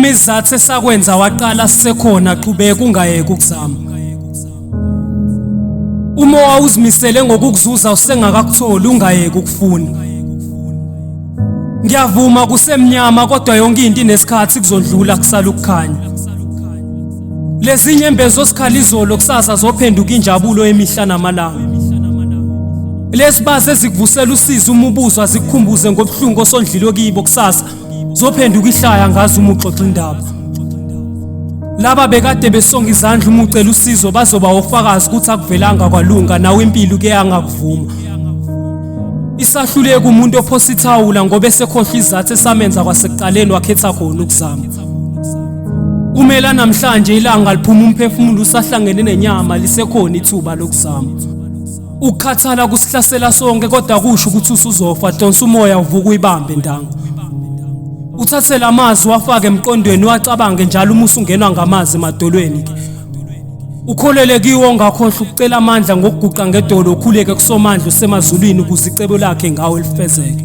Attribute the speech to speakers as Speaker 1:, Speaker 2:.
Speaker 1: Uma isizathu esakwenza waqala sisekhona, qhubeka ungayeki ukuzama. Uma wawuzimisele ngokukuzuza usengakakutholi, ungayeki ukufuna. Ngiyavuma kusemnyama kodwa yonke into inesikhathi, kuzondlula kusala ukukhanya. Lezi nyembezi osikhala izolo kusasa zophenduka injabulo emihla namalanga. Lesibazi ezikuvusela usizi uma ubuzwa zikukhumbuze ngobuhlungu osondlilwe kibo kusasa zophenduka ihlaya ngazi uma uxoxa indaba. Laba bekade besonga izandla uma ucela usizo bazoba ofakazi ukuthi akuvelanga kwalunga nawe impilo ke yangakuvuma. Isahluleka umuntu ophosa ithawula ngoba esekhohlwa izathu esamenza kwasekuqaleni wakhetha khona ukuzama. Umela namhlanje ilanga liphuma umphefumulo usahlangene nenyama, lisekhona ithuba lokuzama. Ukukhathala kusihlasela sonke kodwa kusho ukuthi usuzofa, donsa umoya uvuka uyibambe ntanga. Uthathe lamazwi wafake emqondweni wacabange njalo uma usungenwa ngamazi emadolweni ke. Ukholele kiwo ungakhohlwa ukucela amandla ngokuguqa ngedolo ukhuleke kuSomandla osemazulwini ukuze icebo lakhe ngawe lifezeke.